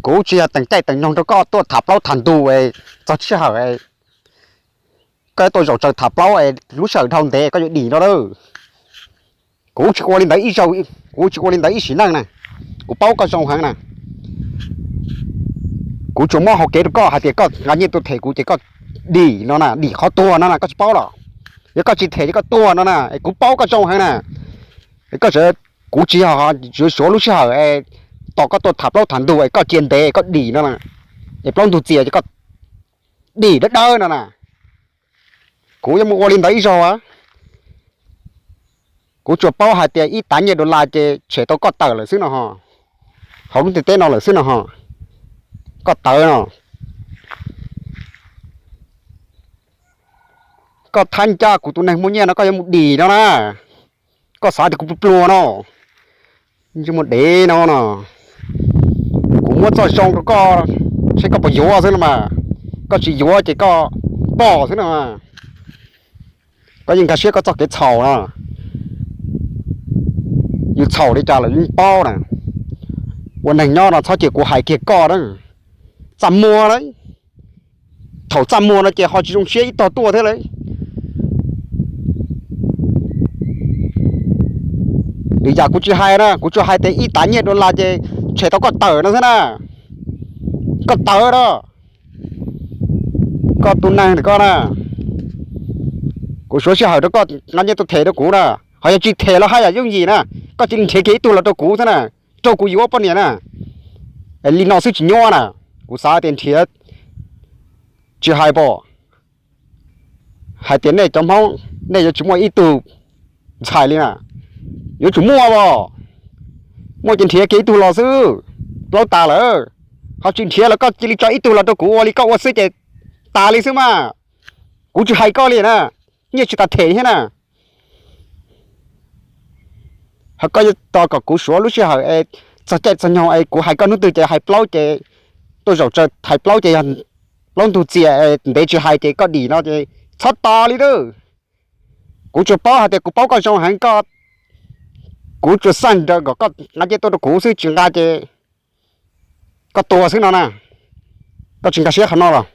Kuv tsis yog teem caij teem nyoog rau koj tuaj tham plaub tham ntug es txog sij hawm koj tuaj zaum tsaws tham plaub es lub sij hawm dhau ntev koj yuav dim no lawm. Kuv tsis ua li ntawd ib zaug, kuv tsis ua li ntawd ib sim neej na. Kuv paub koj zoo heev na. Kuv tsuas muab hau kev rau koj hais tias koj nqa nyiaj tuaj them kuv ces koj dim no na, dim qhov tuag no na, koj tsis paub los? Yog koj tsis them ces koj tuag no na, es kuv paub koj zoo heev na. Es koj tseem, kuv tsis yog yuav suav lub sij hawm es tos koj tuaj tham plaub tham ntug es koj cia ntev koj dim no na, es plaub ntug txias ces koj dim dawb dawb no na. Kuv yuav mus ua li ntawd ib zaug a. Kuv tsuas paub hais tias ib tav nyiaj dollar ces tshem tau koj tawm lawm xwb no ho, hauv lub ntiaj teb no lawm xwb no ho. Koj tawv no, koj thab ncaj kuv tus neeg muaj nyiaj no koj yuav mus dim no na. Koj xav tias kuv pluag pluag no, tsis muaj dev no no. Kuv muab txoj zoo rau koj, seb koj puas yuav xwb no mas. Koj tsis yuav ces koj pom xwb no. Koj yeej nkag siab koj txoj kev txhaum no. Yus txhaum li cas los yus yeej paub na. Ua neeg nyob no txhob cia kuv hais kiag koj na. Txaj muag na, thaum txaj muag no ces ho tsis zoo siab ib tog tuaj thiab lauj. Lwm yam kuv tsis hais na, kuv tsuas hais tias ib tav nyiaj dollar ces tshem tau koj tawm no xwb na. Koj tawv no, koj tus neeg ntawm koj na. Kuv suav sij hawm rau koj nqa nyiaj tuaj them rau kuv na. Ho yog tsis them los haj yam yooj yim na, koj cia li nrhiav kiag ib tug los rau kuv xwb na, rau kuv yuav poj niam na. Li no xwb tsis nyuaj na. Kuv xav tias nrhiav tsis hais pom, hais tias nej cov Hmoob nej yuav tsis muaj ib tug ntxhais li na. Yuav tsum muaj os. Muaj ces nrhiav kiag ib tug los xwb, plaub tas lawm. Ho tsis nrhiav los koj cia li tso ib tug los rau kuv ua li koj ua xwb ces tas li xwb mas. Kuv tsis hais koj li na, nyiaj tsis tas them thiab na. Ho koj yuav tos kom kuv suav lub sij hawm es txog caij txog nyoog es kuv hais koj hnub twg ces hais plaub ces tuaj zaum tsaws hais plaub ces yog plaub ntug txias es ntev tsis hais ces koj dim no ces txhob tos li twb. Kuv tsuas paub hais tias kuv paub koj zoo heev, koj, kuv tsuas xaj nraws kom koj nqa nyiaj tuaj rau kuv xwb, tsis nqa ces koj tuag xwb no na. Koj tsis nkag siab qhov no los?